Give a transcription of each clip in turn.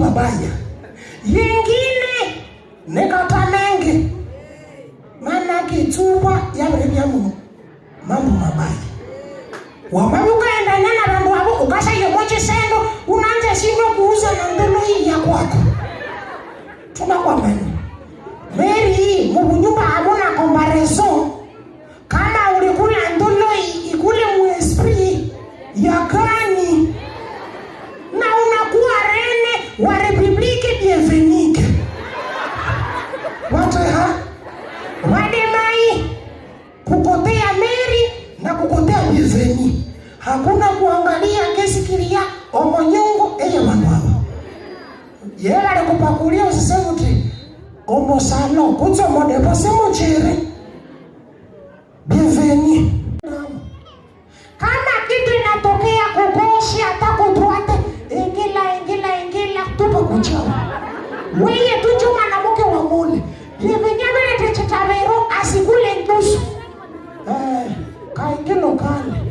Babaya yengine nekatanenge mana kitsubwa yabere byamu mambo mabaya wamabukaendana na vandu avo ukashaye mochisendo unanze shindwa kuuza na ndolo iyi ya kwako tunakwamani meri mubunyumba hamuna kombarezo kama ulikula ndolo ikule muesprit ya gani na unakuwa reine wa république bienvenue watu ha wademai kukotea meri na kukotea bienvenue hakuna kuangalia kesikiria omonyungu eye vandu ava yela alikupakulia usiseme uti omosalo kutse omodepo simuchiri bienvenue. Kama kitu inatokea kugoshi hata kudroite, ingila ingila ingila tupo kuchao weye tucho mwanamke wa mule bienvenue vile techetavero asikule ndusu kaingilo kale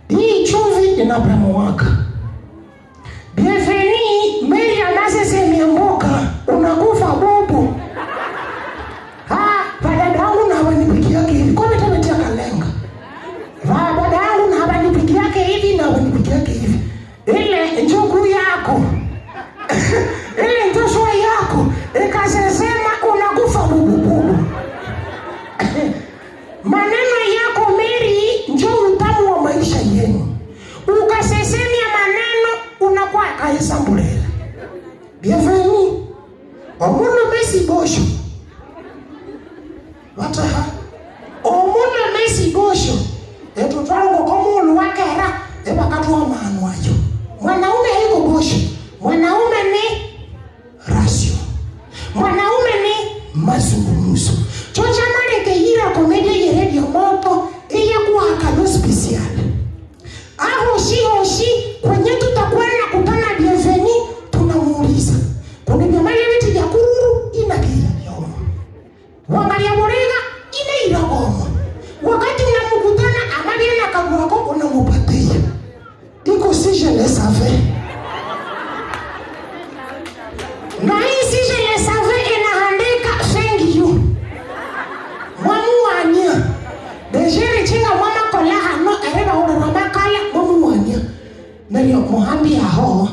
hii chumvi inapremuwaka. Bienvenue Mary anasesemia mboka unakufa bubu. Ha, badada yangu na wanipikiake hivi. Kwa nini tametia kalenga? Va dada yangu na wanipikiake hivi na wanipikiake hivi. Ile njugu yako. Ile njoshwa yako ikasesema unakufa bubu bubu. Maneno yako Mary njo utamu wa maisha yenu. Ukasesemia maneno unakuwa kaisambulele. Bienvenue. Omuna mesi bosho. Wataha. Omuna mesi bosho. Etutwalungo komulu wakera ebakatwa manu ayo. Mwanaume haiko bosho. Mwanaume ni rasio. Mwanaume ni mazungumzo. Chocha maleke yira komedia ye radio moto iya kuwa kado special. Ahoshi hoshi kwenye tutakuwa na kutana bienvenue tunamuuliza. Kuna nyamali yetu ya kururu inakira yomo. Wangalia morega ina iragomo. Wakati unamkutana amali na kabwako unamupatia. Iko si je le savais. Na hii si je le savais inaandika thank you. Mwamuwania. Dejeri chinga mwana kola hano ereba ule makala mwamuwania. Nalio muhambi aho.